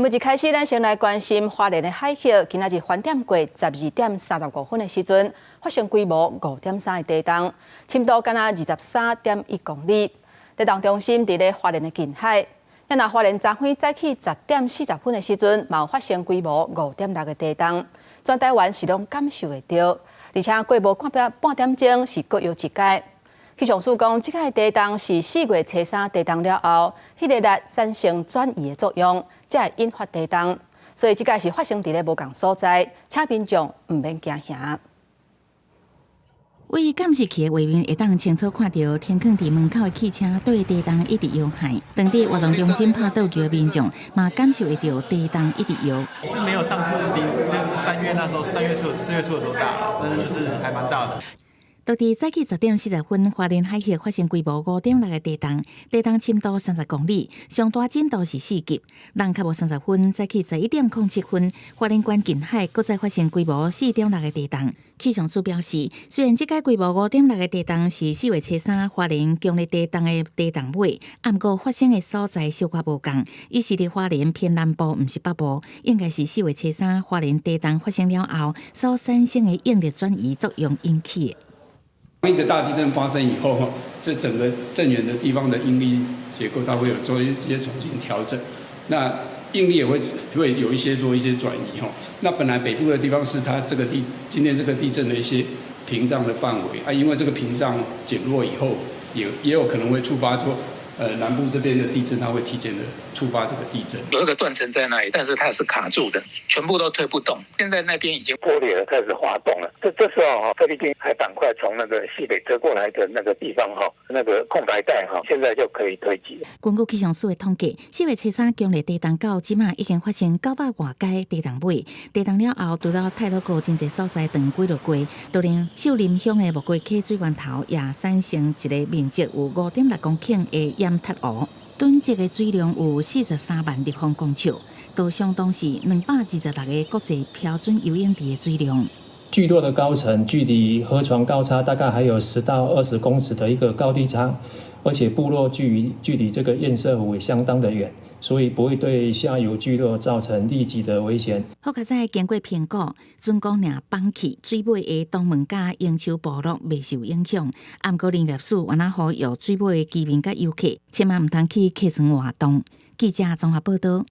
每一開始，咱先來關心花蓮的海峽。今仔日翻點過12點35分的時陣，發生規模5.3的地動，深度敢若23.1公里。地動中心佇咧花蓮的近海。若花蓮昨昏早起10點40分的時陣，嘛有發生規模5.6的地動，全台灣是攏感受會著。而且過無半半點鐘是閣搖一擺。氣象署講，這擺地動是4月初三地動了後，彼個力產生轉移的作用，才會引發地動。所以這擺是發生佇咧無仝所在，請民眾毋免驚嚇。位監視器的畫面會當清楚看著停囥佇門口的汽車對地動一直搖撼，當地活動中心拍桌球的民眾嘛感受會著地動一直搖。是沒有上次3月那時候，3月初、4月初的時候大，但是就是還蠻大的。就佇早起10點40分，花蓮海峽發生規模5.6的地動，地動深度30公里，上大震度是4級。人較無30分，早起11點07分，花蓮縣近海閣再發生規模4.6的地動。氣象署表示，雖然這擺規模五點六的地動是4月初三花蓮強烈地動的地動尾，毋過發生的所在小可無仝，伊是佇花蓮偏南部，毋是北部，應該是4月初三花蓮地動發生了後所產生的應力轉移作用引起的。當一個大地震發生以後，這整個震源的地方的應力結構，它會有做一些重新調整。那應力也會有一些做一些轉移哈。那本來北部的地方是它這個地今天這個地震的一些屏障的範圍啊，因為這個屏障減弱以後，也有可能會觸發說，南部這邊的地震，它會提前的觸發這個地震。有一個斷層在那裡，但是它是卡住的，全部都推不動。現在那邊已經破裂了，開始滑動了。這時候哈，菲律賓海板塊從那個西北推過來的那個地方哈，那個空白帶哈，現在就可以推擠。根據氣象署的統計，4月初三強烈地動到這馬已經發生900外擺地動尾，地動了後，除了太魯閣真濟所在斷幾落過，就連秀林鄉的木瓜溪水源頭也產生一个面積有5.6公頃的淹塌湖，囤積的水量有43萬立方公尺，都相當是226個國際標準游泳池的水量。聚落的高層距離河床高差大概還有10到20公尺的一個高低差，而且部落距離這個堰塞湖也相當的遠，所以不會對下游聚落造成立即的危險。好佳哉經過評估，準講爾放棄水尾的東門佮英丘部落袂受影響。毋過林業署嘛呼籲水尾的居民佮遊客，千萬毋通去客船活動。記者綜合報道。